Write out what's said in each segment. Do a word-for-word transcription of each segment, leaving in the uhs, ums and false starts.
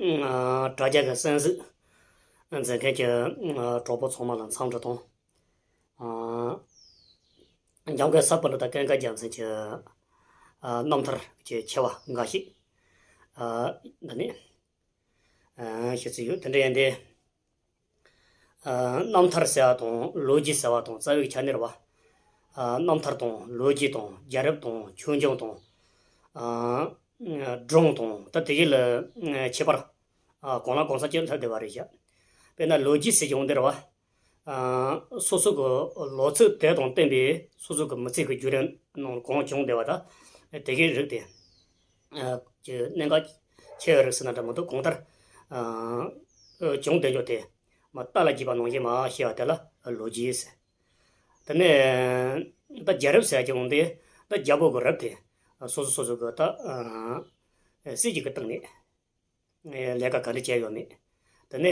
དྲ་རྒྱ་གི་གསན་གཟིགས་མཛད་མཁན་གྱི་གྲོགས་པོ་ཚང་མ་ལ་འཚམས་འདྲི་དང་། འཇམ་མགོན་ས་པཎ་གྲུབ་དང་ཀུན་དགའ་རྒྱལ་མཚན་གྱི་རྣམ་ཐར་གྱི་ཆེ་བ་འགའ་ཞིག་འདི་ནས་ཞུ་རྩིས་ཡོད། དེ་འདྲ་ཡིན་ཏེ། རྣམ་ཐར་ཟེར་བ་དང་ལོ་རྒྱུས་ཟེར་བ་དང་རྩ་བའི་ཆ་ནས་རེད་བ། རྣམ་ཐར་དང་ལོ་རྒྱུས་དང་རྒྱལ་རབས་དང་ཆོས་འབྱུང་དང་། སྒྲུང་དང་ད་དེ་གའི་ལ་ཁྱད་པར་གང་ལ་གང་འཚམ་ཅིག་ལྷག་བསྡད་པ་རེད་བཞག་དཔེར་ན་ལོ་རྒྱུས་ཟེར་གྱི་འོང་དེ་རེད་བ། སོ་སོ་གི་ལོ་ཚིགས་དེ་དང་བསྟུན་པའི་སོ་སོ་གི་མི་ཚེ་གི་བརྒྱུད་རིམ་ནང་གང་བྱུང་བསྡད་པ་ད་དེ་གའི་རིགས་དེ། ཀྱི་གནད་འགག་ཆེ་བའི་རིགས་ཟེར་ན་འདྲ་མི་འདུག་གང་ལྟར། བྱུང་བསྡད་འཇོག་དེ། མ་རྟ་ལ་རྒྱས་པ་ནང་བཞིན་མ་ཤེས་པ་དེ་ལ་ལོ་རྒྱུས་ཟེར། དེ་ནས་ད་རྒྱལ་རབས་ཟེར་གྱི་འོང་དེ་ད་རྒྱལ་པོ་གི་རབས་དེ་སོ་སོ་སོ་སོ་གི་ད་སྲིད་ཀྱི་གི་སྟེང་ནས་ལས་ཀ་ག་འདྲ་བྱས་ཡོད་མེད། དེ་ནས་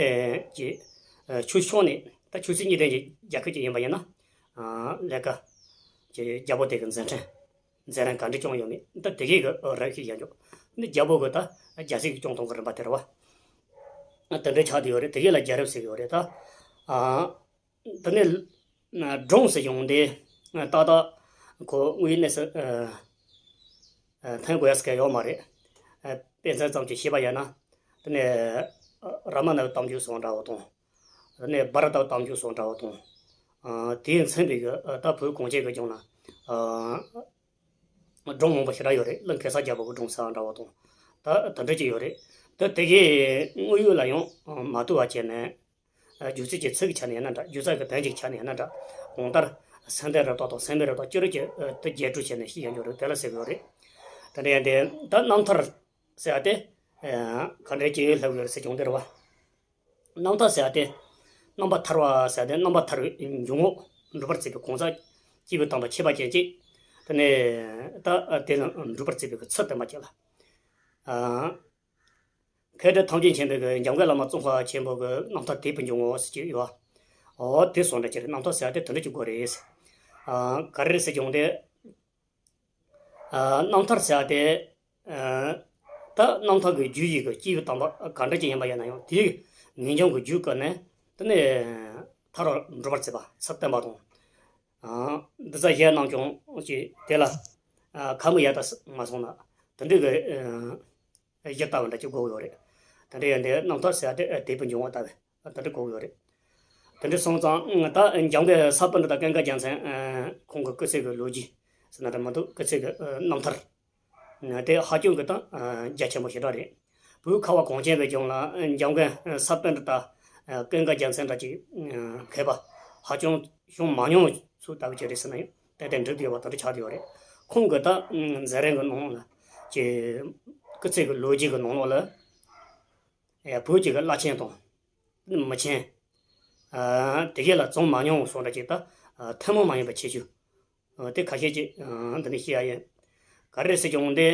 ཀྱི་ཆོས་ཕྱོགས་ནས་ད་ཆོས་སྲིད་གཉིས་ལྡན་གྱི་རྒྱལ་ཁབ་ཅིག་ཡིན་པ་ཡིན་ན་ལས་ཀ་ཀྱི་རྒྱལ་པོ་དེ་གི་མཛད་འཕྲིན། མཛད་རིམ་ག་འདྲ་བསྐྱངས་ཡོད་མེད་ད་དེ་གའི་གི་རབས་ཤིག་ཡང་འཇོག་ནི་རྒྱལ་པོ་གི་ད་རྒྱལ་སྲིད་ཀྱི་སྐྱོང་སྟངས་ཀྱི་རིམ་པ་དེ་རེད་བ། དེ་འདྲ་ཆགས་བསྡད་ཡོད་རེད། དེ་གའི་ལ་རྒྱལ་རབས་ཟེར་གི་ཡོད་རེད་ད། དེ་ནས་སྒྲུང་ཟེར་ཡོང་དེ་ཏག་ཏག་ཁོ་དངོས་ཡོད་གནས་སུ་འཐེན་དགོས་ཡ་ཟེར་གི་ཡོད་མ་རེད། དཔེ་མཚོན་ཙམ་གྱིས་བཤད་པ་ཡིན་ན། དེ་ནས་རཱ་མ་ན་གི་གཏམ་རྒྱུད་སོགས་འདྲ་བོ་དང་། དེ་ནས་བྷ་ར་ཏ་གི་གཏམ་རྒྱུད་སོགས་འདྲ་བོ་དང་། དེས་མཚོན་པའི་གི་ད་བོད་གངས་ཅན་གི་ལྗོངས་ལ། སྒྲུང་མང་པོ་ཞེ་དྲག་ཡོད་རེད། གླིང་གེ་སར་རྒྱལ་པོ་གི་སྒྲུང་ཟེར་བ་འདྲ་བོ་དང་། ད་དེ་འདྲ་ཅིག་ཡོད་རེད། ད་དེ་གའི་དངོས་ཡོད་ལ་ཡང་མ་ལྟོས་པ་བྱས་ནས། སྒྱུ་རྩལ་གྱི་ཚིག་གི་ཆ་ནས་ཡིན་ན་འདྲ། སྒྱུ་རྩལ་གྱི་དོན་གྱི་ཆ་ནས་ཡིན་ན་འདྲ། གང་ལྟར་སེམས་ལྡན་རབ་རྟོག་དང་སེམས་མེད་རབ་རྟོག་ཅི་རིགས་ཀྱི་དེ་རྒྱས་སྤྲོས་བྱས་ནས་ཤེས་ཡོང་རྒྱུ་རེད། དེ་ལ་ཟེར་གི་ཡོད་རེད། དེ་འདྲ་ཡིན་ཏེ་ད་རྣམ་ཐར་ཟེར་བ་དེ་ག་འདྲའི་སྐྱེས་ཡུལ་ལྷག་ཡོད་རེད་ཟེར་བྱུང་དེ་རེད་བ། རྣམ་ཐར་ཟེར་བ་དེ། རྣམ་པ་ཐར་བ་ཟེར་བ་དེ་རྣམ་པ་ཐར་བའི་འཇུག་ངོགས་འགྲུབ་པར་བྱེད་པའི་གང་ཟག་སྐྱེས་བུ་དམ་པ་ཁྱད་པར་ཅན་གཅིག་དེ་ནས་ད་དེ་ལ་འགྲུབ་པར་བྱེད་པའི་ཚུལ་བསྟན་པ་ཅིག་ལ། མཁས་གྲུབ་ཐམས་ཅད་མཁྱེན་པའི་འཇམ་མགོན་བླ་མ་ཙོང་ཁ་ཆེན་པོ་གི་རྣམ་ཐར་དེད་དཔོན་འཇུག་ངོགས་ཟེར་གྱི་ཡོད། འོ་དེ་སོང་འདྲ་ཅིག་རེད། རྣམ་ཐར་ཟེར་བ་དེ་དེ་འདྲ་ཅིག་དགོས་རེད། ག་རེ་རེད་ཟེར་བྱུང་དེ། རྣམ་ཐར་ཟེར་བ་དེ། ད་རྣམ་ཐར་གྱི་རྒྱུ་ཡི་གི་སྐྱེས་བུ་དམ་པ་ག་འདྲ་ཅིག་ཡིན་པ་ཡིན་ན་ཡང་དེའི་ངེས་འབྱུང་གི་རྒྱུ་ཀུན་ནས་དེ་ནས་ཐར་བར་འགྲོ་བར་བྱེད་པ་ཚུལ་བསྟན་པ་དང་། འདི་ཚོ་གཞན་རྣམས་ཀྱང་ཅིག་དེ་ལ་ཁ་མིག་ཡར་ལྟ་མ་སོང་ན་དེ་འདྲའི་གི་གཞི་ལྟ་བུ་འདྲ་ཅིག་དགོས་ཀྱི་ཡོད་རེད། དེ་འདྲ་ཡིན་དེ་རྣམ་ཐར་ཟེར་བ་དེ་དེད་དཔོན་འཇུག་ངོགས་ལྟ་བུ། ད་འདི་གོ་གི་ཡོད་རེད། དེ་འདྲ་སོང་ཙང་ད་འཇམ་མགོན་ས་པཎ་གྲུབ་དང་ཀུན་དགའ་རྒྱལ་མཚན་ཁོང་གི་སྐུ་ཚེ་གི་ལོ་རྒྱུས་ཟེར་ན་འདྲ་མི་འདུག་སྐུ་ཚེ་གི་རྣམ་ཐར་དེ་ཧ་ཅང་གི་ད་རྒྱ་ཆེན་པོ་ཞེ་དྲག་རེད། བོད་ཁ་བ་གངས་ཅན་པའི་ལྗོངས་ལ་འཇམ་མགོན་ས་པཎ་གྲུབ་དང་ཀུན་དགའ་རྒྱལ་མཚན་འདྲ་ཅིག་མཁས་པ་ཧ་ཅང་བྱུང་མ་མྱོང་ཚུལ་ལྟ་བུ་ཅིག་རེད་ཟེར་ན་ཡང་ཏན་ཏན་འགྲིག་ཏུ་ཡོད་པ་དེ་འདྲ་ཆགས་ཏེ་ཡོད་རེད། ཁོང་གི་ད་མཛད་རིམ་གི་ནང་ལ་ཀྱི་སྐུ་ཚེ་གི་ལོ་རྒྱུས་གི་ནང་ལོགས་ལ། ཨེ་བོད་ཀྱི་གི་བླ་ཆེན་དང་། མི་ཆེན། ཨ་དེ་གས་ལ་བྱུང་མ་མྱོང་སོགས་འདྲ་ཅིག་ད་ཨ་ཐུན་མོང་མ་ཡིན་པའི་ཁྱད་ཆོས། ཨ་དེ་ཁ་ཤས་ཅིག་ཨ་འདི་ནས་བཤད་ཡ་ཡིན། ག་རེ་ཟེར་ཀྱང་འདི།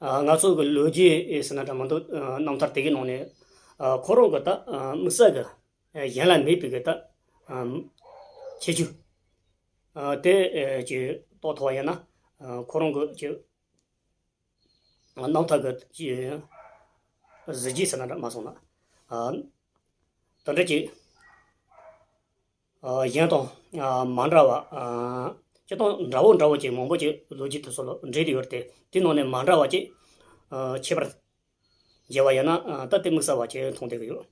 ཨ་ང་ཚོ་གི་ལོ་རྒྱུས་ཟེར་ན་འདྲ་མི་འདུག་ཨ་རྣམ་ཐར་དེ་གའི་ནང་ནས་ཨ་ཁོ་རང་གི་ད་ཨ་དམིགས་བསལ་གི་ཨ་གཞན་ལ་མེད་པའི་གི་ད་ཨ་ཁྱད་ཆོས། ཨ་དེ་ཨ་ཅིག་རྟོགས་ཐུབ་པ་ཡིན་ན་ཨ་ཁོ་རང་གི་ཅིག་རྣམ་ཐར་གྱི་གཟི་བརྗིད་ཟེར་ན་འདྲ་མ་སོང་ན། ཨ་དེ་འདྲ་ཅིག་ཨ་གཞན་དང་ཨ་མ་འདྲ་བ། ཨ་སྤྱིར་བཏང་འདྲ་བོ་འདྲ་བོ་ཅིག་མང་པོ་ཅིག་ལོ་རྒྱུས་དེ་ཚོ་ལ་འདྲེས་ཏེ་ཡོད་དེ། དེ་ནང་ནས་མ་འདྲ་བ་ཅིག་ཨ་ཁྱད་པར་འབྱེད་པ་ཡིན་ན་ཨ་ད་དེ་དམིགས་བསལ་བ་ཅིག་མཐོང་བསྡད་ཀྱི་ཡོད།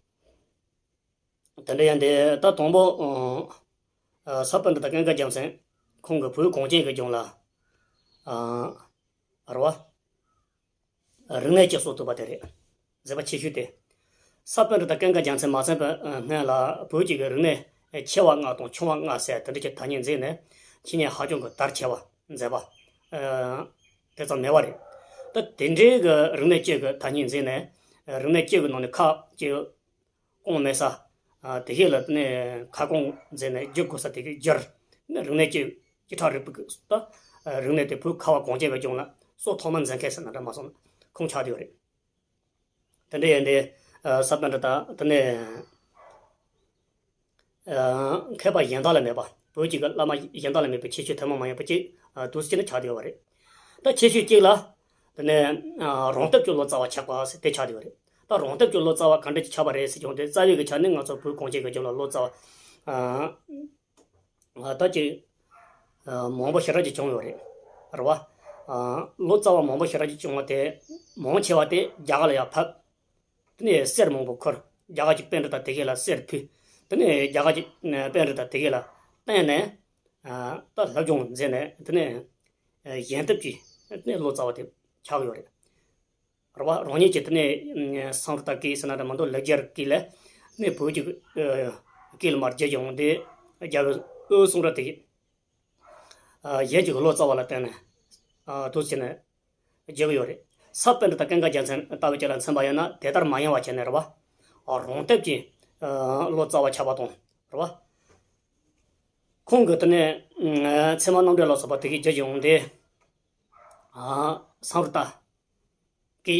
དེ་འདྲ་ཡིན་དེ་ད་དང་པོ་ཨ་ས་པཎ་གྲུབ་དང་ཀུན་དགའ་རྒྱལ་མཚན་ཁོང་གིས་བོད་གངས་ཅན་གྱི་ལྗོངས་ལ་ཨ་རེད་བ། རིག་གནས་ཀྱི་སྲོལ་བཏོད་པ་དེ་རེད། མཛད་པ་ཆེ་ཤོས་དེ། ས་པཎ་གྲུབ་དང་ཀུན་དགའ་རྒྱལ་མཚན་མ་གསན་པའི་སྔོན་ལ་བོད་ཀྱི་རིག་གནས་ཆེ་བ་ལྔ་དང་ཆུང་བ་ལྔ་ཟེར་དེ་འདྲ་ཀྱི་ཐ་སྙད་འཛིན་ནས་ཆོས་ཉིད་ཧ་ཅང་གི་དར་ཆེ་བ་མཛད་པ་དེ་ཙམ་མེད་པ་རེད། ད་དེ་འདྲའི་གི་རིག་གནས་བཅུ་གི་ཐ་སྙད་འཛིན་ནས་རིག་གནས་བཅུ་གི་ནང་ནས་ཁ་ཅིག་གོང་མེད་ས། ཨ་དེ་གས་ལ་དེ་ནས་ཁ་སྐོང་མཛད་ནས་བསྒྱུར་དགོས་ས་དེ་གས་བསྒྱུར། ནས་རིག་གནས་ཀྱི་བཅུ་ཕྲག་རིག་པའི་ད་རིག་གནས་དེ་བོད་ཁ་བ་གངས་ཅན་པའི་ལྗོངས་ལ་སོ་ཐོག་མར་མཛད་མཁན་ཟེར་ན་འདྲ་མ་སོང་ན་ཁོང་ཆགས་བསྡད་ཡོད་རེད། དེ་འདྲ་ཡིན་དེ་ས་པཎ་གྲུབ་ད་དེ་ནས་མཁས་པ་གཞན་དག་ལ་མེད་པ། བོད་ཀྱི་བླ་མ་གཞན་དག་ལ་མེད་པའི་ཁྱད་ཆོས་ཐུན་མོང་མ་ཡིན་པ་ཅིག་དུས་སུ་ཅི་ནས་ཆགས་བསྡད་ཡོད་པ་རེད། ད་ཁྱད་ཆོས་གཅིག་ལ་དེ་ནས་རང་སྟོབས་ཀྱིས་ལོ་ཙཱ་བ་ཆགས་པ་ཟེར་དེ་ཆགས་བསྡད་ཡོད་རེད། ད་རང་སྟོབས་ཀྱིས་ལོ་ཙཱ་བ་ག་འདྲ་ཅིག་ཆགས་པ་རེད་ཟེར་བྱུང་སྟེ། རྩ་བའི་གི་ཆ་ནས་ང་ཚོ་བོད་གངས་ཅན་གྱི་ལྗོངས་ལ་ལོ་ཙཱ་བ་ད་ཅིག་མང་པོ་ཞེ་དྲག་ཅིག་བྱུང་ཡོད་རེད། རེད་བ། ལོ་ཙཱ་བ་མང་པོ་ཞེ་དྲག་ཅིག་བྱུང་བ་དེ། མང་ཆེ་བ་དེ་རྒྱ་གར་ལ་ཡར་ཕེབས། དེ་ནས་གསེར་མང་པོ་ཁུར། རྒྱ་གར་གྱི་པཎྜི་ཏ་དེ་གས་ལ་གསེར་ཕུལ། དེ་ནས་རྒྱ་གར་གྱི་པཎྜི་ཏ་དེ་གས་ལ་བསྟེན་ནས། ད་སློབ་སྦྱོང་མཛད་ནས། དེ་ནས་གཞན་སྟོབས་ཀྱིས་དེ་ནས་ལོ་ཙཱ་བ་དེ་ཆགས་ཡོད་རེད། རེད་བ། རང་ཉིད་ཀྱིས་དེ་ནས་སཾ་སྐྲྀ་ཏ་སྐད་ཟེར་ན་འདྲ་མི་འདུག་ལེགས་སྦྱར་སྐད་ལ་ནས་བོད་ཀྱི་སྐད་ལ་མར་བསྒྱུར་བྱུང་སྟེ། རྒྱལ་པོའི་གསུང་རབ་དེ་གཞན་གྱི་ལོ་ཙཱ་བ་ལ་བསྟེན་ནས་འདུག་ཟེར་ནས་བརྗོད་ཀྱི་ཡོད་རེད། ས་པཎྜི་ཏ་ཀུན་དགའ་རྒྱལ་མཚན་ལྟ་བུ་ཅིག་ལ་མཚོན་པ་ཡིན་ན། དེ་ལྟར་མ་ཡིན་པ་བྱས་ནས། རེད་བ། རང་སྟོབས་ཀྱིས་ལོ་ཙཱ་བ་ཆགས་པ་དང་། རེད་བ། ཁོང་གིས་དེ་ནས་ཚད་མ་རྣམ་འགྲེལ་ལ་སོགས་པ་དེ་གས་བརྗོད་བྱུང་སྟེ། སཾ་སྐྲྀ་ཏ་སྐད་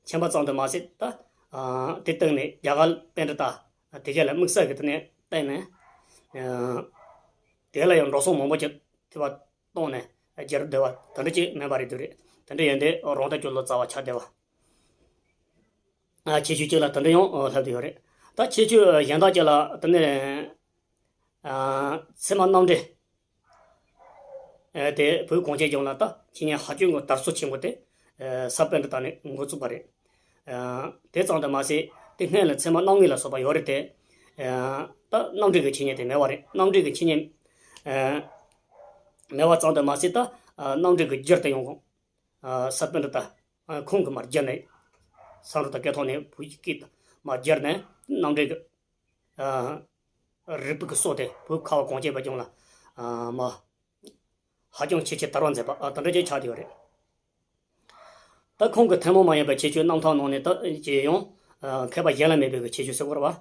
མཁྱེན་པ་ཙམ་དུ་མ་ཟད། ད་དེ་སྟེང་ནས་རྒྱ་གར་པཎྜི་ཏ་དེ་གས་ལ་དམིགས་བསལ་གྱི་དེ་ནས་བསྟེན་ནས། དེ་ལ་ཡང་འགྲོ་སོང་མང་པོ་ཅིག་ཐོབ་པ་བཏང་ནས་སྦྱར་བསྡད་པ་དེ་འདྲ་ཅིག་མིན་པ་རེད་འདུག་རེད། དེ་འདྲ་ཡིན་དུས་རང་སྟོབས་ཀྱིས་ལོ་ཙཱ་བ་ཆགས་བསྡད་པ། ཁྱད་ཆོས་གཅིག་ལ་དེ་འདྲ་ཡང་ལྷག་བསྡད་ཡོད་རེད། ད་ཁྱད་ཆོས་གཞན་དག་ཅིག་ལ་དེ་ནས་ཚད་མ་རྣམ་འགྲེལ་དེ་བོད་གངས་ཅན་ལྗོངས་ལ་ད་འཆད་ཉན་ཧ་ཅང་གི་དར་སྲོལ་ཆེན་པོ་དེ་ས་པཎྜི་ཏ་ནས་འགོ་བཙུགས་པ་རེད། དེ་ཙམ་དུ་མ་ཟད། དེ་སྔོན་ལ་ཚད་མ་རྣམ་ངེས་ལ་སོགས་པ་ཡོད་རེད་དེ། ད་རྣམ་འགྲེལ་གྱི་འཆད་ཉན་དེ་མེད་པ་རེད། རྣམ་འགྲེལ་གྱི་འཆད་ཉན་མེད་པ་ཙམ་དུ་མ་ཟད། ད་རྣམ་འགྲེལ་གྱི་རྒྱུད་དེ་ཡང་ས་པཎྜི་ཏ་ཁོང་གིས་མར་བསྒྱུར་ནས། སཾ་སྐྲྀ་ཏ་སྐད་ཐོག་ནས་བོད་ཀྱི་སྐད་དུ་མར་བསྒྱུར་ནས། རྣམ་འགྲེལ་གྱི་རིག་པའི་སྲོལ་དེ་བོད་ཁ་བ་གངས་ཅན་པའི་ལྗོངས་ལ་མ་ཧ་ཅང་ཆེས་ཆེར་དར་བར་མཛད་པ་དེ་འདྲ་ཅིག་ཆགས་བསྡད་ཡོད་རེད། ད་ཁོང་གི་ཐུན་མོང་མ་ཡིན་པའི་ཁྱད་ཆོས་རྣམ་ཐར་ནང་ནས་ད་ཅིག་ཡང་མཁས་པ་གཞན་ལ་མེད་པའི་ཁྱད་ཆོས་ཟེར་དགོས་རེད་བ།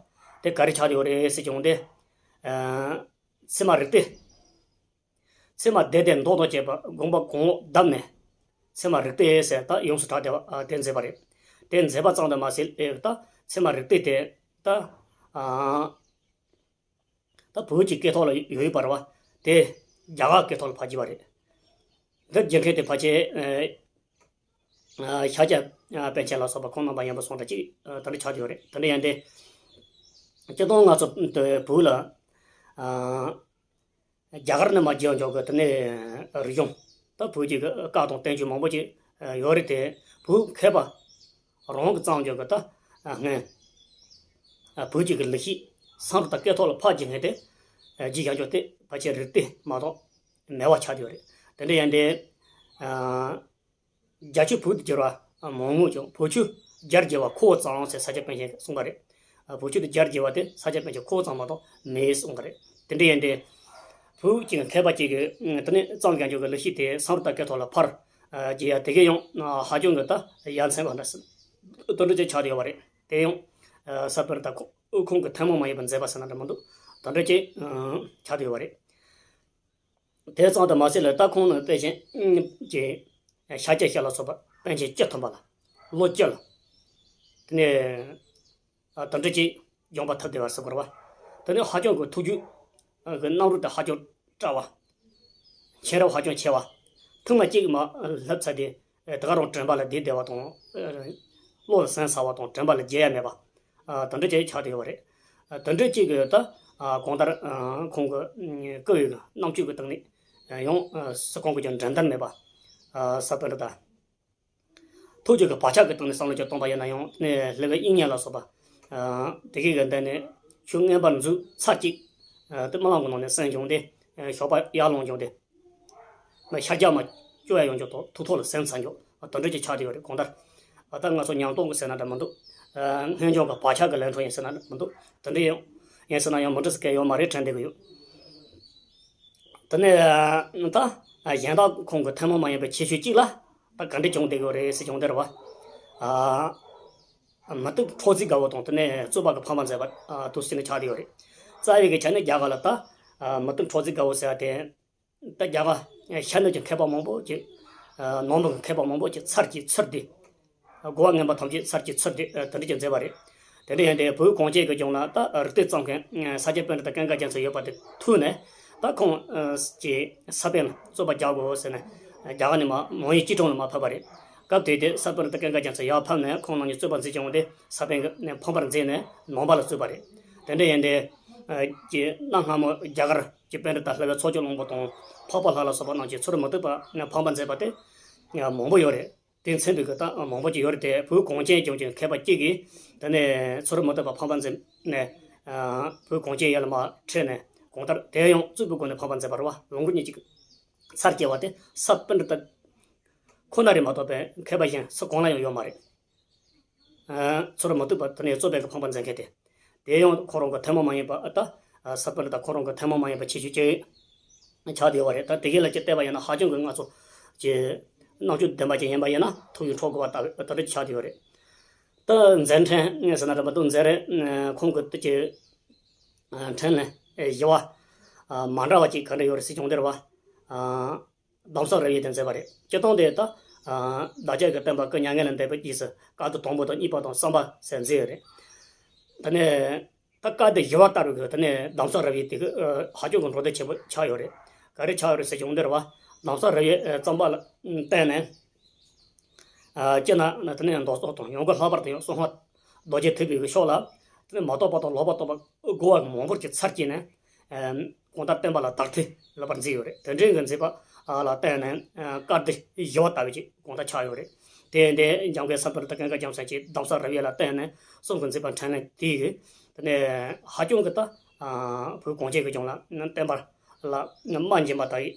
དེ་ག་རེ་ཆགས་བསྡད་ཡོད་རེད་ཟེར་བྱུང་སྟེ། ཚད་མ་རིགས་གཏེར། ཚད་མ་སྡེ་སྡེ་མདོ་དང་བཅས་པ་དགོངས་པ་གོང་འོག་བསྡམས་ནས། ཚད་མ་རིགས་གཏེར་ཟེར་ད་ཡོངས་སུ་གྲགས་བསྡད་པ་དེ་མཛད་པ་རེད། དེ་མཛད་པ་ཙམ་དུ་མ་ཟད། ད་ཚད་མ་རིགས་གཏེར་དེ་ད་ད་བོད་ཀྱི་སྐད་ཐོག་ལ་ཡོད་པ་རེད་བ། དེ་རྒྱ་གར་སྐད་ཐོག་ལ་ཕར་བསྒྱུར་བ་རེད། འདི་བསྒྱུར་མཁན་དེ་ཕལ་ཆེར་ཤཱཀྱ་པཎ་ཆེན་ལ་སོགས་པ་ཁོང་རྣམ་པ་ཡིན་པ་སོང་འདྲ་ཅིག་དེ་འདྲ་ཆགས་བསྡད་ཡོད་རེད། དེ་འདྲ་ཡིན་དུས། སྤྱིར་བཏང་ང་ཚོ་བོད་ལ་རྒྱ་གར་ནས་མར་བསྒྱུར་འགྱོ་གི་དེ་ནས་རིག་གཞུང་། ད་བོད་ཀྱི་བཀའ་དང་བསྟན་བཅོས་མང་པོ་ཅིག་ཡོད་རེད་དེ། བོད་མཁས་པ་རང་གིས་བརྩམས་འགྱོ་གི་ད་སྔོན་བོད་ཀྱི་ལེགས་བཤད་སཾ་སྐྲྀ་ཏ་སྐད་ཐོག་ལ་ཕར་བསྒྱུར་མཁན་དེ་བསྒྱུར་བཞག་འགྱོ་དེ་ཕལ་ཆེར་རིགས་གཏེར་མ་གཏོགས་མེད་པ་ཆགས་བསྡད་ཡོད་རེད། དེ་འདྲ་ཡིན་དུས། རྒྱ་ཆོས་བོད་དུ་བསྒྱུར་བ་མང་མོད་ཀྱང་། བོད་ཆོས་རྒྱར་བསྒྱུར་བ་ཁོ་བོ་ཙམ་ཟེར་ས་སྐྱ་པཎ་ཆེན་གསུངས་པ་རེད། བོད་ཆོས་དུ་རྒྱར་བསྒྱུར་བ་དེ་ས་སྐྱ་པཎ་ཆེན་ཁོ་བོ་ཙམ་མ་གཏོགས་མེད་གསུངས་པ་རེད། དེ་འདྲ་ཡིན་དུས། བོད་ཀྱི་མཁས་པ་གཅིག་གིས་དེ་ནས་བརྩམས་བཞག་འགྱོ་གི་ལེགས་བཤད་དེ་སཾ་སྐྲྀ་ཏ་སྐད་ཐོག་ལ་ཕར་བསྒྱུར་ཡ་དེ་གས་ཡང་ཧ་ཅང་གི་ད་ཡ་མཚན་པ་འདྲ་ཟེར། དེ་འདྲ་ཅིག་ཆགས་བསྡད་ཡོད་པ་རེད། དེ་ཡང་ས་པཎྜི་ཏ་ཁོ་ཁོང་གི་ཐུན་མོང་མ་ཡིན་པའི་མཛད་པ་ཟེར་ན་འདྲ་མི་འདུག་དེ་འདྲ་ཅིག་ཆགས་བསྡད་ཡོད་པ་རེད། དེ་ཙམ་དུ་མ་ཟད་ལ། ད་ཁོང་ནི་དཔེ་ཅན་གྱི་ཤཱཀྱ་ཤཱཀྱ་ལ་སོགས་པ་པཎ་ཆེན་བཅུ་ཐམ་པ་ལ་ལོ་བཅུ་ལ་དེ་ནས་དེ་འདྲ་ཅིག་སྦྱོང་བ་ཐོབ་བསྡད་པ་ཟེར་དགོས་རེད་བ། དེ་ནས་ཧ་ཅང་གི་ཐུགས་རྒྱུད་ཀྱི་རྣམ་རོལ་དེ་ཧ་ཅང་བཀྲ་བ། མཁྱེན་རབ་ཧ་ཅང་ཆེ་བ། ཐུགས་མ་གཅིག་མ་བསླབ་ཚར་དུས། དེ་ག་རང་དྲན་པ་ལ་བསྡུས་བསྡད་པ་དང་། བློ་ལ་ཟིན་ཚར་བ་དང་དྲན་པ་ལ་བརྗེད་ཡ་མེད་པ། དེ་འདྲ་ཅིག་ཆགས་བསྡད་ཡོད་པ་རེད། དེ་འདྲ་ཅིག་གི་ད་གང་ལྟར་ཁོང་གི་སྐུ་ཡི་རྣམ་དཔྱོད་ཀྱི་སྟེང་ནས་ཡང་སུ་གང་གིས་ཀྱང་འགྲན་ཟླ་མེད་པ། ས་པཎྜི་ཏ། ཐུགས་རྒྱུད་ཀྱི་བག་ཆགས་ཀྱི་སྟེང་ནས་བསམ་བློ་ཅིག་བཏང་པ་ཡིན་ན་ཡང་། དེ་ནས་སློབ་དཔོན་དབྱིག་གཉེན་ལ་སོགས་པ་དེ་གས་ཀྱི་མདུན་ནས་ཆོས་མངོན་པར་མཛོད་ཚར་གཅིག་དེ་རྨི་ལམ་གྱི་ནང་ནས་གསན་བྱུང་སྟེ། ཞོགས་པ་ཡར་ལངས་བྱུང་སྟེ། མ་ཤར་རྒྱག་མ་སྐྱོ་ཡ་ཡོང་རྒྱུ་དང་ཐུགས་ཐོག་ལ་ཟིན་ཚར་རྒྱུ་དེ་འདྲ་ཅིག་ཆགས་བསྡད་ཡོད་རེད། གང་ལྟར་ད་ང་ཚོ་ཉམས་རྟོགས་ཀྱི་ཟེར་ན་འདྲ་མི་འདུག་སྔོན་བྱུང་གི་བག་ཆགས་ཀྱི་ལས་འཕྲོ་ཡིན་ཟེར་ན་འདྲ་མི་འདུག་དེ་འདྲ་ཡང་ཡིན་ཟེར་ན་ཡང་མི་འགྲིག་ས་གང་ཡང་མ་རེད་དྲན་བསྡད་ཀྱི་ཡོད། དེ་ནས་ད་གཞན་དག་ཁོང་གི་ཐུན་མོང་མ་ཡིན་པའི་ཁྱད་ཆོས་གཅིག་ལ་ད་ག་འདྲ་བྱུང་བསྡད་ཀྱི་ཡོད་རེད་ཟེར་བྱུང་བསྡད་རེད་བ། མུ་སྟེགས་འཕྲོག་རྩིས་དགའ་བོ་དང་དེ་ནས་རྩོད་པ་གི་ཕ་མ་མཛད་པ་དེ་ཟེར་ནས་ཆགས་བསྡད་ཡོད་རེད། རྩ་བའི་གི་ཆ་ནས་རྒྱ་གར་ལ་ད་མུ་སྟེགས་འཕྲོག་རྩིས་དགའ་བོ་ཟེར་བ་དེ། ད་རྒྱ་གར་ཤར་ནུབ་ཀྱི་མཁས་པ་མང་པོ་ཅིག་ནང་པའི་མཁས་པ་མང་པོ་ཅིག་ཚར་གཅིག་ཚུར་བསྡུས། གོ་བ་ངན་པ་ཐམས་ཅད་ཚར་གཅིག་ཚུར་བསྡུས་དེ་འདྲ་ཅིག་མཛད་པ་རེད། དེ་འདྲ་ཡིན་དུས་བོད་གངས་ཅན་གྱི་ལྗོངས་ལ་ད་རིགས་གཏེར་བརྩམས་མཁན་ས་སྐྱ་པཎྜི་ཏ་ཀུན་དགའ་རྒྱལ་མཚན་ཡོད་པ་དེ་ཐོས་ནས། ད་ཁོང་གི་ས་པཎ་རྩོད་པ་རྒྱག་དགོས་ཟེར་ནས་རྒྱ་གར་ནས་མར་མང་ཡུལ་སྐྱིད་གྲོང་ལ་མར་ཕེབས་པ་རེད། སྐབས་དེ་དེ་ས་པཎྜི་ཏ་ཀུན་དགའ་རྒྱལ་མཚན་ཡར་ཕེབས་ནས་ཁོང་རྣམ་གཉིས་རྩོད་པ་མཛད་ཀྱང་དེ་ས་པཎ་གྱིས་ཕམ་པར་མཛད་ནས་ནང་པ་ལ་བཙུད་པ་རེད། དེ་འདྲ་ཡིན་ཏེ། ཀྱི་གནའ་སྔ་མོ་རྒྱ་གར་གྱི་པཎྜི་ཏ་ལྷ་བའི་ཚོགས་ཀྱི་བློན་པོ་དང་འཕགས་པ་ལྷ་ལ་སོགས་པ་རྣམས་ཀྱིས་ཚུར་མུ་སྟེགས་པ་ཕམ་པར་མཛད་པ་དེ་མང་པོ་ཡོད་རེད། དེ་མཚོན་པའི་གི་ད་མང་པོ་ཅིག་ཡོད་རེད་དེ། བོད་གངས་ཅན་ལྗོངས་ཀྱི་མཁས་པ་གཅིག་གིས་དེ་ནས་ཚུར་མུ་སྟེགས་པ་ཕམ་པར་མཛད་ནས། བོད་གངས་ཅན་ཡུལ་ལ་མར་ཁྲིད་ནས་གང་ལྟར་དེ་ཡང་རྩོད་པའི་སྒོ་ནས་ཕམ་པར་མཛད་པ་རེད་བ། ལོངས་སྐུ་ཉིད་ཀྱི་ཚར་སྐྱེལ་བ་དེ་ས་པཎྜི་ཏ་ཁོ་ན་རེད་མ་གཏོགས་པའི་མཁས་པ་གཞན་སུ་གང་ལ་ཡང་ཡོད་མ་རེད། ཚུར་མུ་སྟེགས་པ་དེ་ནས་རྩོད་པའི་གི་ཕམ་པར་མཛད་མཁན་དེ། དེ་ཡང་ཁོ་རང་གི་ཐུན་མོང་མ་ཡིན་པ་ཨ་ད། ས་པཎྜི་ཏ་ཁོ་རང་གི་ཐུན་མོང་མ་ཡིན་པ་ཁྱད་ཆོས་ཅིག་ཆགས་བསྡད་ཡོད་རེད། ད་དེ་གའི་ལ་ཅིག་བལྟས་པ་ཡིན་ན་ཧ་ཅང་གི་ང་ཚོ་ཀྱི་རྣམ་དཔྱོད་ལྡན་པ་ཅིག་ཡིན་པ་ཡིན་ན་ཐུགས་ཡིད་འཕྲོག་དགོས་པ་ལྟ་བུ་ད་འདྲ་ཅིག་ཆགས་བསྡད་ཡོད་རེད། ད་མཛད་འཕྲིན་ཟེར་ན་འདྲ་མི་འདུག་མཛད་རིམ་ཁོང་གི་དེ་ཀྱི་འཕྲིན་ལས་བཞི་བ་མ་འདྲ་བ་ཅིག་ག་འདྲ་ཡོད་རེད་ཟེར་བྱུང་དེ་རེད་བ། གདམས་ཟབ་རབ་དབྱེ་དེ་མཛད་པ་རེད། སྤྱིར་བཏང་དེ་ད། བདག་ཅག་གི་སྟོན་པ་སྐུ་མྱ་ངན་ལས་འདས་པའི་རྗེས་སུ་བཀའ་སྡེ་དང་པོ་དང་གཉིས་པ་དང་གསུམ་པ་ཟེར་མཛད་ཡོད་རེད། དེ་ནས་ད་བཀའ་སྡེ་བཞི་པ་ལྟ་བུ་གི་དེ་ནས་གདམས་ཟབ་རབ་དབྱེ་དེ་གི་ཧ་ཅང་གི་འགྲོ་དོན་ཆེན་པོ་ཆགས་ཡོད་རེད། ག་རེ་ཆགས་ཡོད་རེད་ཟེར་བྱུང་དེ་རེད་བ། གདམས་ཟབ་རབ་དབྱེ་རྩོམ་པ་ལ་བརྟེན་ནས། སྤྱིར་ན་དེ་ནས་མདོ་སོགས་དང་ཡང་སྒོས་ལྷག་པར་དུ་ཡང་གསང་སྔགས་རྡོ་རྗེ་ཐེག་པའི་གི་ཕྱོགས་ལ་དེ་ནས་མ་རྟོགས་པ་དང་ལོག་པར་རྟོག་པ་རྒོལ་བ་མང་པོར་གྱི་ཚར་གྱིས་ནས། གང་ལྟར་སྟོན་པ་ལ་དག་ཐེར་ལེགས་པར་མཛད་ཡོད་རེད། དེ་འདྲའི་གི་མཛད་པ་ལ་བརྟེན་ནས་བཀའ་སྡེ་བཞི་པ་ལྟ་བུ་ཅིག་གང་ལྟར་ཆགས་ཡོད་རེད། དེ་འདི་འཇམ་མགོན་ས་པཎྜི་ཏ་ཀུན་དགའ་རྒྱལ་མཚན་གྱིས་གདམས་ཟབ་རབ་དབྱེ་ལ་བརྟེན་ནས་གསུང་གི་མཛད་པ་འཕྲིན་ལས་དེ་གི་དེ་ནས་ཧ་ཅང་གི་ད་བོད་གངས་ཅན་གྱི་ལྗོངས་ལ་བསྟན་པ་ལ་རྨ་འབྱིན་པ་དག་ཡིག་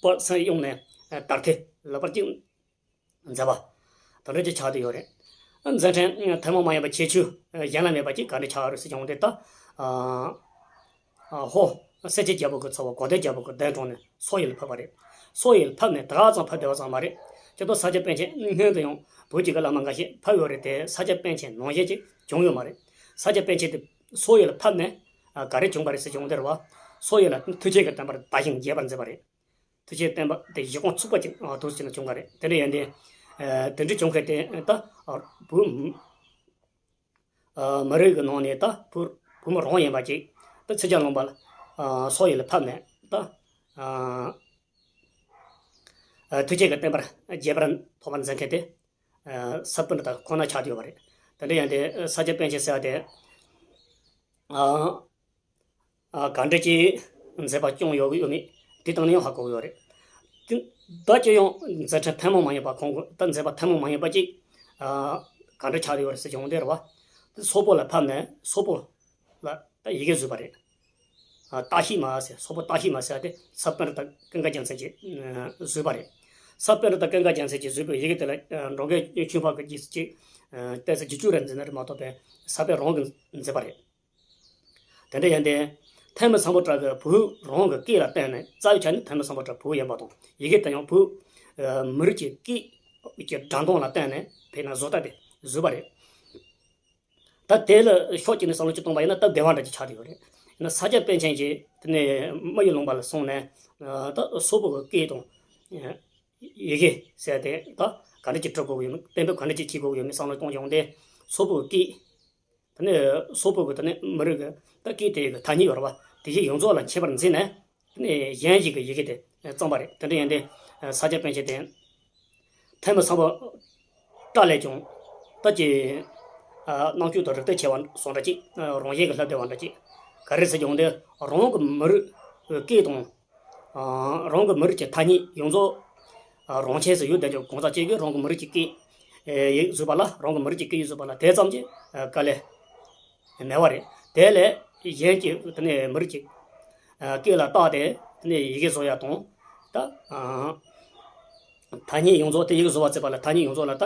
པར་སེམས་གཡེངས་ནས་དག་ཐེར་ལེགས་པར་ཅིག་མཛད་པ་དེ་འདྲ་ཅིག་ཆགས་བསྡད་ཡོད་རེད། མཛད་འཕྲིན་ཐུན་མོང་མ་ཡིན་པ་ཁྱད་ཆོས་གཞན་ལ་མེད་པ་ཅིག་ག་འདྲ་ཆགས་ཡོད་རེད་ཟེར་བྱུང་དེ་ད། ཨ་ཧོ། སེར་སྐྱའི་རྒྱལ་པོ་གི་ཚ་བོ་གོ་དན་རྒྱལ་པོ་གི་གདན་དྲངས་ནས་སོག་ཡུལ་ལ་ཕེབས་པ་རེད། སོག་ཡུལ་ལ་ཕེབས་ནས་ད་ག་ཙམ་ཕེབས་བསྡད་པ་ཙམ་མ་རེད། སྤྱིར་བཏང་ས་སྐྱ་པཎ་ཆེན་སྔོན་དུ་ཡང་བོད་ཀྱི་གི་བླ་མ་འགའ་ཤས་ཕེབས་ཡོད་རེད་དེ། ས་སྐྱ་པཎ་ཆེན་ནང་བཞིན་ཅིག་བྱུང་ཡོད་མ་རེད། ས་སྐྱ་པཎ་ཆེན་དེ་སོག་ཡུལ་ལ་ཕེབས་ནས་ག་རེ་བྱུང་བ་རེད་ཟེར་བྱུང་དེ་རེད་བ། སོག་ཡུལ་ལ་ཐུགས་རྗེ་གི་བསྟན་པ་དར་ཞིང་རྒྱས་པར་མཛད་པ་རེད། ཐུགས་རྗེ་བསྟན་པ་དེ་གཞི་རྐང་ཚུགས་པ་ཅིག་ཨ་འདུག་ཟེར་ནས་བྱུང་བ་རེད། དེ་འདྲ་ཡིན་ཏེ། ཨ་དེ་འདྲ་བྱུང་མཁན་དེ་ད་ཨ་བོད་ཨ་མི་རིགས་ཀྱི་ནང་ནས་ད་བོད་བོད་མི་རང་ཡིན་པ་ཅིག་ད་ཚིག་ཅན་ལུང་པ་ལ་ཨ་སོག་ཡུལ་ལ་ཕེབས་ནས་ད་ཨ་ཨ་ཐུགས་རྗེ་གི་བསྟན་པ་རྒྱས་པར་ཐོགས་པ་མཛད་མཁན་དེ་ཨ་ས་པཎྜི་ཏ་ཁོ་ན་ཆགས་བསྡད་ཡོད་པ་རེད། དེ་འདྲ་ཡིན་ཏེ་ཨ་ས་སྐྱ་པཎ་ཆེན་ཟེར་བ་དེ་ཨ། ཨ་ག་འདྲ་ཅིག་མཛད་པ་སྐྱོང་ཡོད་ཡོད་མེད་དེ་སྟེང་ནས་ཡང་ཧ་གོ་གི་ཡོད་རེད། དེ་ད་ཅི་ཡང་མཛད་འཕྲིན་ཐུན་མོང་མ་ཡིན་པ་ཁོང་གི་ད་མཛད་པ་ཐུན་མོང་མ་ཡིན་པ་ཅིག་ཨ་ག་འདྲ་ཆགས་ཡོད་རེད་ཟེར་བྱུང་དེ་རེད་བ། དེ་སོག་པོ་ལ་ཕེབས་ནས་སོག་པོ་ལ་ད་ཡི་གེ་བཟོས་པ་རེད། ཨ་ཏཱ་ཤི་མ་ཟེར་སོག་པོ་ཏཱ་ཤི་མ་ཟེར་དེ་ས་པཎྜི་ཏ་ཀུན་དགའ་རྒྱལ་མཚན་གྱིས་ཨ་བཟོས་པ་རེད། ས་པཎྜི་ཏ་ཀུན་དགའ་རྒྱལ་མཚན་གྱིས་བཟོས་པའི་ཡི་གེ་དེ་ལ་ཨ་འགྲོ་མགོན་ཆོས་འཕགས་ཀྱིས་རྒྱས་ཅིག་ཨ་བལྟས་ཚེ་བཅུ་གཅིག་རེ་མཛད་ནི་རེད་མ་གཏོགས་པའི་ས་པཎ་རང་གིས་མཛད་པ་རེད། དེ་འདྲ་ཡིན་ཏེ། ཐོན་མི་སམ་བྷོ་ཊ་གིས་བོད་རང་གི་སྐད་ལ་བརྟེན་ནས་རྩ་བའི་ཆ་ནས་ཐོན་མི་སམ་བྷོ་ཊ་བོད་ཡིན་པ་དང་ཡི་གེ་དེ་ཡང་བོད་ཨ་མི་རིགས་ཀྱི་སྐད་ཀྱི་སྒྲ་གདངས་ལ་བརྟེན་ནས་དཔེར་ན་བཟོ་ལྟ་དེ་བཟོས་པ་རེད། ད་དེ་ལ་ཕྱོགས་གཅིག་ནས་བསམ་བློ་ཅིག་གཏོང་པ་ཡིན་ན་སྟབས་བདེ་བ་འདྲ་ཅིག་ཆགས་བསྡད་ཡོད་རེད། ཡིན་ན་ས་སྐྱ་པཎ་ཆེན་གྱིས་དེ་ནས་རྨ་ཡུལ་ལུང་པ་ལ་སོང་ནས་ཨ་ད་སོག་པོ་གི་སྐད་དང་ཡི་གེ་ཟེར་དེ་ད་ག་འདྲ་ཅིག་འབྲི་དགོས་ཀྱི་ཡོད་མེད་གཏན་འབེབས་ག་འདྲ་ཅིག་བྱེད་དགོས་ཀྱི་ཡོད་མེད་བསམ་བློ་གཏོང་བྱུང་སྟེ། སོག་པོ་གི་སྐད། དེ་ནས་སོག་པོ་གི་དེ་ནས་མི་རིགས་ཀྱི་ད་སྐད་དེ་གི་ཐ་སྙད་ཡོད་རེད་བ། དེ་གཞི་ཡོངས་རྫོགས་ལ་མཁྱེན་པར་མཛད་ནས། དེ་ནས་གཞན་ཞིག་གི་ཡི་གེ་དེ་བརྩམས་པ་རེད། དེ་འདྲ་ཡིན་ཏེ་ས་སྐྱ་པཎ་ཆེན་དེ་ཐོན་མི་སམ་བྷོ་ཊ་ལས་ཀྱང་ད་ཀྱི་རྣམ་དཔྱོད་དང་རིག་གཏད་ཆེ་བ་སོང་འདྲ་ཅིག་རང་བཞིན་གྱིས་ལྷབ་བསྡད་པ་འདྲ་ཅིག་ག་རེ་ཟེར་ཀྱང་དེ་རང་གི་མི་རིགས་སྐད་དང་། རང་གི་མི་རིགས་ཀྱི་ཐ་སྙད་ཡོངས་རྫོགས་རང་ཆས་སུ་ཡོད་བསྡད་རྒྱུ་གང་ཟག་གཅིག་གིས་རང་གི་མི་རིགས་ཀྱི་སྐད་ཡིག་བཟོས་པ་ལ་རང་གི་མི་རིགས་ཀྱི་སྐད་ཡིག་བཟོས་པ་ལ་དེ་ཙམ་གྱི་དཀའ་ལས་མེད་པ་རེད། དེ་ལས་གཞན་གྱི་དེ་ནས་མི་རིགས་ཀྱི་སྐད་ལ་བཏགས་ཏེ་དེ་ནས་ཡི་གེ་བཟོ་ཡ་དང་ད་ཐ་སྙད་ཡོངས་རྫོགས་དེ་ཡི་གེ་བཟོ་བ་བརྩིས་པ་ལ་ཐ་སྙད་ཡོངས་རྫོགས་ལ་ད་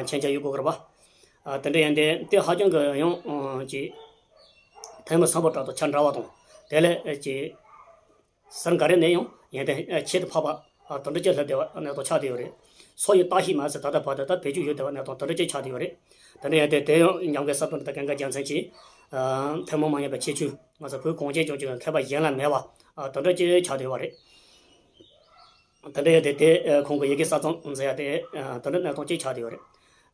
མཁྱེན་རྒྱ་ཡོད་དགོས་ཀྱི་རེད་པ། དེ་འདྲ་ཡིན་ཏེ་དེ་ཧ་ཅང་གི་ཡང་ཀྱི་ཐོན་མི་སམ་བྷོ་ཊ་དང་ཆ་འདྲ་བ་དང་དེ་ལས་ཀྱི་ཟུར་འགའ་རེ་ནས་ཡང་ཡོན་ཏན་ཁྱད་དུ་འཕགས་པ་དོན་འགྲུབ་ཀྱི་ལྷ་སྡེ་བ་གནས་སྟངས་ཆགས་བསྡད་ཡོད་རེད། སོག་ཡུལ་ཏཱ་ཤི་མ་ཟེར་ད་ལྟ་བར་དུ་ད་བེད་སྤྱོད་ཡོད་བསྡད་པ་གནས་སྟངས་དོན་འགྲུབ་ཀྱི་ཆགས་བསྡད་ཡོད་རེད། དེ་འདྲ་ཡིན་ཏེ་དེ་ཡང་ཉམས་མཁན་ས་པཎ་དང་ཀུན་དགའ་རྒྱལ་མཚན་གྱིས་ཐུན་མོང་མ་ཡིན་པའི་ཁྱད་ཆོས་ང་ཚོ་བོད་གངས་ཅན་ལྗོངས་ཀྱི་མཁས་པ་གཞན་ལ་མེད་པ་དོན་འགྲུབ་ཀྱི་ཆགས་བསྡད་ཡོད་རེད། དེ་འདྲ་ཡིན་ཏེ་དེ་ཁོང་གི་ཡི་གེ་གསར་རྩོམ་མཛད་ཡ་དེ་དོན་འགྲུབ་གནས་སྟངས་ཅིག་ཆགས་བསྡད་ཡོད་རེད།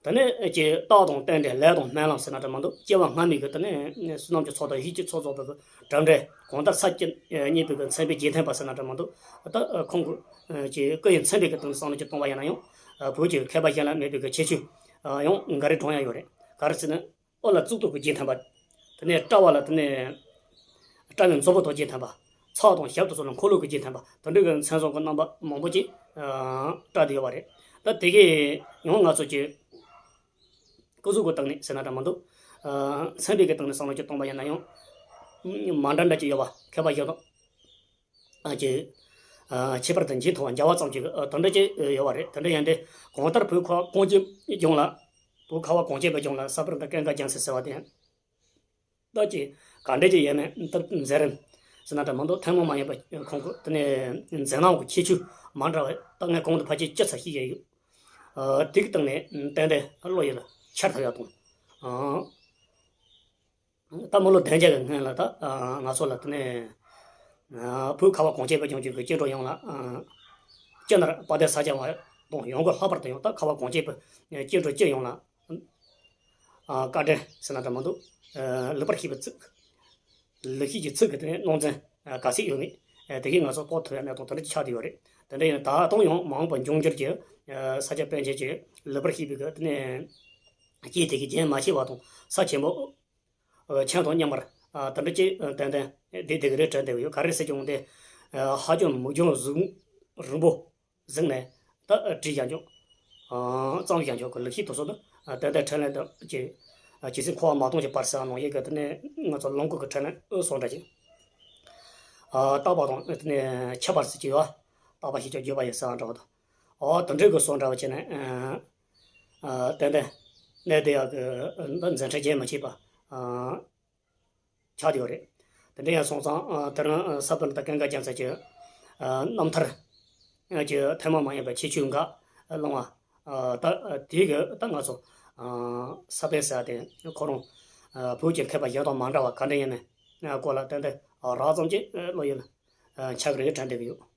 དེ་ནས་ཀྱི་རྟགས་དང་རྟེན་འབྲེལ་ལས་དང་སྨོན་ལམ་ཟེར་ན་འདྲ་མི་འདུག་སྐྱེ་བ་སྔ་མའི་གི་དེ་ནས་བསོད་ནམས་ཀྱི་ཚོགས་དང་ཡིད་ཀྱི་ཚོགས་རྫོགས་པའི་གི་གྲུབ་འབྲས་གང་ལྟར་ས་བཅུ་གཉིས་པའི་གི་མཚན་དཔེ་རྗེས་མཐུན་པ་ཟེར་ན་འདྲ་མི་འདུག་ད་ཁོང་གི་ཀྱི་སྐུ་ཡི་མཚན་དཔེ་གི་སྟེང་ནས་བསམ་བློ་ཅིག་གཏོང་བ་ཡིན་ན་ཡང་ བོད་ཀྱི་མཁས་པ་གཞན་ལ་མེད་པའི་གི་ཁྱད་ཆོས་ཡང་འགའ་རེ་བགྲང་ཡ་ཡོད་རེད། ག་རེ་ཟེར་ན། དབུ་ལ་གཙུག་ཏོར་གྱི་རྒྱན་བསྟན་པ། དེ་ནས་སྐྲ་བ་ལ་དེ་ནས་སྐྲ་བའི་མཛོ་བོ་དང་རྒྱན་བསྟན་པ། ཚགས་དང་ཞབས་ཏོག་སོགས་ལ་འཁོར་ལོ་གི་རྒྱན་བསྟན་པ། དེ་འདྲ་གི་མཚན་བཟང་གི་རྣམ་པ་མང་པོ་ཅིག་བཀྲ་བསྡད་ཡོད་པ་རེད། ད་དེ་གས་ཡང་ང་ཚོ་གི་སྐུ་གཟུགས་ཀྱི་སྟེང་ནས་ཟེར་ན་འདྲ་མི་འདུག། མཚན་དཔེ་གི་སྟེང་ནས་བསམ་བློ་ཅིག་གཏོང་པ་ཡིན་ན་ཡང་མ་འདྲ་འདྲ་ཅིག་ཡོད་པ། མཁས་པ་གཞན་དང་ཨ་ཅེ། ཨ་ཁྱད་པར་དུ་འཇིག་ཐུབ་པ་འཇལ་བ་ཙམ་ཅིག་ཨ་དེ་འདྲ་ཅིག་ཡོད་པ་རེད། དེ་འདྲ་ཡིན་དུས་གང་ལྟར་བོད་ཁ་བ་གངས་ཅན་ལྗོངས་ལ། བོད་ཁ་བ་གངས་ཅན་པའི་ལྗོངས་ལ་ས་བོན་དང་ཀུན་དགའ་རྒྱལ་མཚན་ཟེར་བ་དེ། ད་ཅི་ག་འདྲ་ཅིག་ཡོད་མེད་ད་མཛད་རིམ་ཟེར་ན་འདྲ་མི་འདུག། ཐུན་མོང་མ་ཡིན་པ་ཁོང་གི་དེ་ནས་མཛད་རྣམ་གྱི་ཁྱད་ཆོས་མ་འདྲ་བ་ད་ངས་གོང་དུ་ཕལ་ཆེར་ཅི་ཙམ་ཞིག་ཡོད་ཡོད། ཨ་དེ་གི་སྟེང་ནས་ཏན་ཏན་བློ་ཡིད་ལ་འཆར་ཐུབ་ཡ་དང་། ཨ། ད་མི་ལོ་བདུན་བརྒྱ་གི་སྔོན་ལ་ད་ང་ཚོ་ལ་དེ་ནས་བོད་ཁ་བ་གངས་ཅན་པའི་ལྗོངས་ཀྱི་སྐྱེ་འགྲོ་ཡོངས་ལ། སྤྱིར་ན་དཔལ་ལྡན་ས་སྐྱ་བ་དང་ཡང་སྒོས་ལྷག་པར་དུ་ཡང་ད་ཁ་བ་གངས་ཅན་པའི་སྐྱེ་འགྲོ་སྤྱི་ཡོངས་ལ་བཀའ་དྲིན་ཟེར་ན་འདྲ་མི་འདུག། ལེགས་པར་བཤད་པའི་ཚིག། ལེགས་བཤད་ཀྱི་ཚིག་གི་དེ་ནས་གནང་འཛིན་ག་ཚད་ཡོད་མེད་དེ་གས་ང་ཚོ་དཔོག་ཐུབ་ཡ་གནས་སྟངས་དེ་འདྲ་ཆགས་བསྡད་ཡོད་རེད། དེ་འདྲ་ཡིན་ན་ད་དུང་ཡང་མ་འོངས་པ་འབྱུང་འགྱུར་གྱི་ས་སྐྱ་པཎ་ཆེན་གྱི་ལེགས་པར་བཤད་པའི་གི་དེ་ནས་སྐྱེས་དེ་གི་རྒྱུན་མ་ཆད་པ་དང་ས་ཆེན་པོ། ཨ་ཆེན་དང་མཉམ་པར་ཨ་དེ་འདྲ་ཅིག་ཨ་ཏན་ཏན་བསྡད་བསྡད་ཀྱི་རེད་དྲན་བསྡད་ཀྱི་ཡོད། ག་རེ་ཟེར་ཀྱང་དེ་ཨ་ཧ་ཅང་མིག་རྒྱང་གཟུགས་རིང་པོ་གཟིགས་ནས་ད་བྲིས་ཀྱང་ཆོག། ཨ་བརྩམས་ཀྱང་ཆོག་གི་ལེགས་བཤད་དེ་ཚོ་ནི་ཨ་ཏན་ཏན་འཕྲིན་ལས་དང་ཅིག་ཨ་ཇི་སྲིད་འཁོར་བ་མ་སྟོངས་ཀྱི་བར་ཟེར་ནང་བཞིན་གྱི་དེ་ནས་ང་ཚོ་ལོངས་སྐུ་གི་འཕྲིན་ལས་ཨོ་སོགས་འདྲ་ཅིག་ཨ་བརྟག་པ་དང་དེ་ནས་ཁྱད་པར་ཟེར་གྱི་ཡོད། བརྟག་པ་ཞིག་ཀྱང་བརྗོད་པ་ཡིན་ཟེར་བ་འདྲ་བ་དང་། ཨོ་དེ་འདྲའི་གི་སོགས་འདྲ་བ་བྱས་ནས་ཨ། ཨ་ཏན་ཏན་གནས་བསྡད་ཡག་གི་འདི་མཛད་འཕྲིན་རྒྱུན་མ་ཆད་པ་ཨ་ཆགས་བསྡད་ཡོད་རེད། དེ་འདྲ་ཡང་སོང་ཙང་ཨ་དེ་རིང་ཨ་ས་བོན་དང་ཀུན་དགའ་རྒྱལ་མཚན་གྱི་ཨ་རྣམ་ཐར་གྱི་ཐུན་མོང་མ་ཡིན་པའི་ཁྱད་ཆོས་འགའ་གླེང་བ་ཨ་ད་དེའི་གི་ད་ང་ཚོ་ཨ་ས་པཎ་ཟེར་བ་དེ་ཁོ་རང་ཨ་བོད་ཀྱི་མཁས་པ་གཞན་དང་མ་འདྲ་བ་ག་འདྲ་ཡིན་མིན་སྐོར་ལ་ཏན་ཏན་རགས་ཙམ་ཅིག་བློ་ཡིད་ལ་འཆར་གི་རེད་དྲན་བསྡད་ཀྱི་ཡོད།